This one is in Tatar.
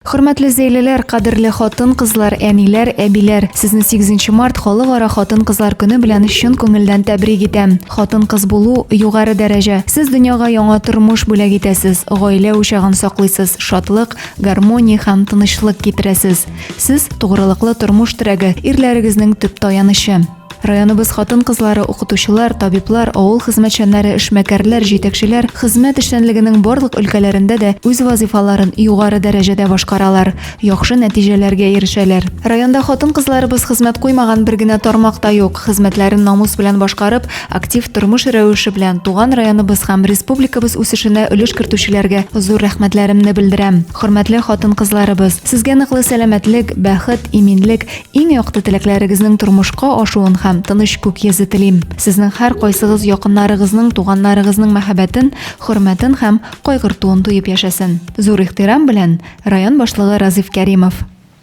Хөрмәтле зәйлеләр, кадерле хатын-кызлар, әниләр, әбиләр, сезне 8 март Халыкара хатын-кызлар көне белән чын күңелдән тәбрик итәм. Хатын-кыз булу югары дәрәҗә. Сез дөньяга яңа тормыш бүләк итәсез, гаилә учагын саклыйсыз, шатлык, гармония һәм тынычлык китерәсез. Сез тугрылыклы тормыш терәге, ирләрегезнең төп таянычы. Районыбыз хатын-кызлары, укытучылар, табиблар, авыл хезмәтчәннәре, эшмәкәрләр, җитәкчеләр хезмәт эшчәнлегенең барлык өлкәләрендә дә үз вазыйфаларын югары дәрәҗәдә башкаралар, яхшы нәтиҗәләргә ирешәләр. Районда хатын-кызларыбыз хезмәт куймаган бер генә тармак та юк. Хезмәтләрен намус белән башкарып, актив тормыш рәвеше белән туган районыбыз һәм республикабыз үсешенә өлеш кертүчеләргә зур рәхмәтләремне белдерәм. Хөрмәтле хатын-кызларыбыз, сезгә ныклы сәламәтлек, бәхет, иминлек, Иң якты теләкләрегезнең тормышка ашуын һәм тыныч күк йөзе телим. Сезнең һәркайсыгыз якыннарыгызның, туганнарыгызның мәхәббәтен, хөрмәтен һәм кайгыртуын тоеп яшәсен. Зур ихтирам белән, район башлыгы Разиф Кәримов.